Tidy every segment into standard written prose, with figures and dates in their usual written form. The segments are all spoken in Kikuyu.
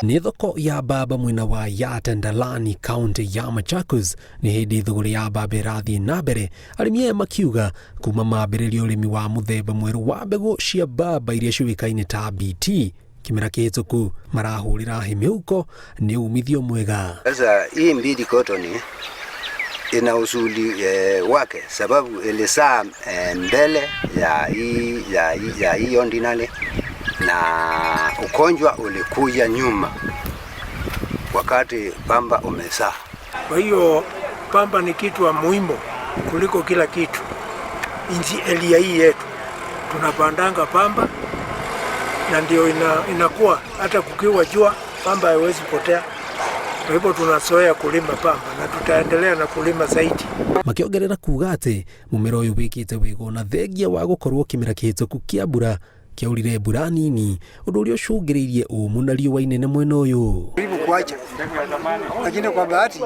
Nĩ thoko ya mbamba mwena wa Yatta Ndalani, kaunti ya Machakos. Nĩ hĩndĩ thũgũrĩ ya mbamba ĩrathiĩ na mbere, arĩmi aya makiuga kuma mambĩrĩria ũrĩmi wa mũthemba mwerũ wa mbegũ cia mbamba iria ciũĩkaine ta BT kĩmera kĩhĩtũku, marahũrĩra hĩ mĩhuko nĩ umithio mwega. Sasa hii Mbidi Cotton ina uzuri wake sababu ilizaa mbele ya hii ordinary na ugonjwa ulikuja nyuma wakati pamba umezaa. Kwa hiyo pamba ni kitu wa muhimu kuliko kila kitu. Nchi area hii yetu tunapandanga pamba na ndio inakuwa hata kukiwa jua, pamba haiwezi potea. Kwa hivyo tunazoea kulima pamba na tutaendelea na kulima zaidi. Makĩongerera kuga atĩ mũmera ũyũ wĩkĩte wega ona thengia wa gũkorwo kĩmera kĩhĩtũku kĩa mbura kĩaurire mbura nini, ũndũ ũrĩa ũcũngĩrĩirie ũmũ na riũa inene mwena ũyũ. Karibu kuacha, lakini kwa bahati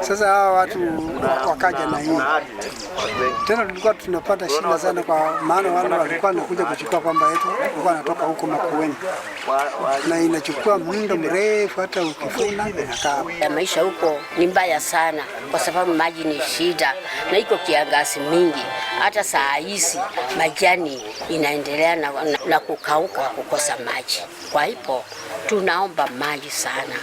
sasa hawa watu wakaja na hii tena. Tulikuwa tunapata shida sana, kwa maana wale walikuwa wanakuja kuchukua pamba yetu walikuwa wanatoka huko Makueni, na inachukua muda mrefu, hata ukivuna inakaa. Ya maisha huko ni mbaya sana, kwa sababu maji ni shida na iko kiangazi mingi. Hata saa hizi majani inaendelea na kukauka, kukosa maji. Kwa hivyo tunaomba maji sana.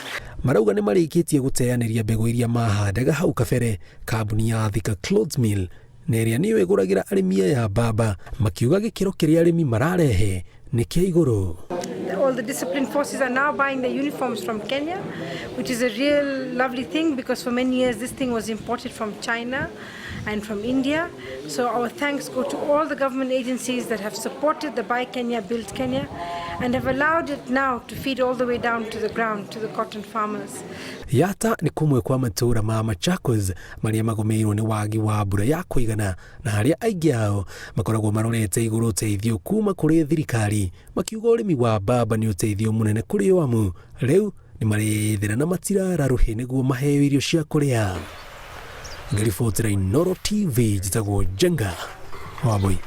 Marauga nĩ marĩkĩtie gũteanĩria mbegũ iria mahandaga hau kabere kambuni ya Thika Clothes Mill, na ĩrĩa nĩyo ĩgũragĩra arĩmi aya mbamba, makiuga gĩkĩro kĩrĩa arĩmi mararehe nĩ kĩa igũrũ. All the discipline forces are now buying their uniforms from Kenya, which is a real lovely thing because for many years this thing was imported from China and from India. So our thanks go to all the government agencies that have supported the Buy Kenya, Build Kenya and have allowed it now to feed all the way down to the ground to the cotton farmers. Yatta nĩ kũmwe kwa matũũra ma Machakos marĩa magũmĩirwo nĩ wagi wa mbura ya kũigana, na harĩa aingĩ ao makoragwo marorete igũrũ ũteithio kuma kũrĩ thirikari, makiuga ũrĩmi wa mbamba nĩ ũteithio mũnene kũrĩ o, amu rĩu nĩ marĩthĩra na matirara rũhĩ nĩguo maheo irio cia kũrĩa. Ngĩribotera Inooro TV, njĩtagwo Njenga Wambui.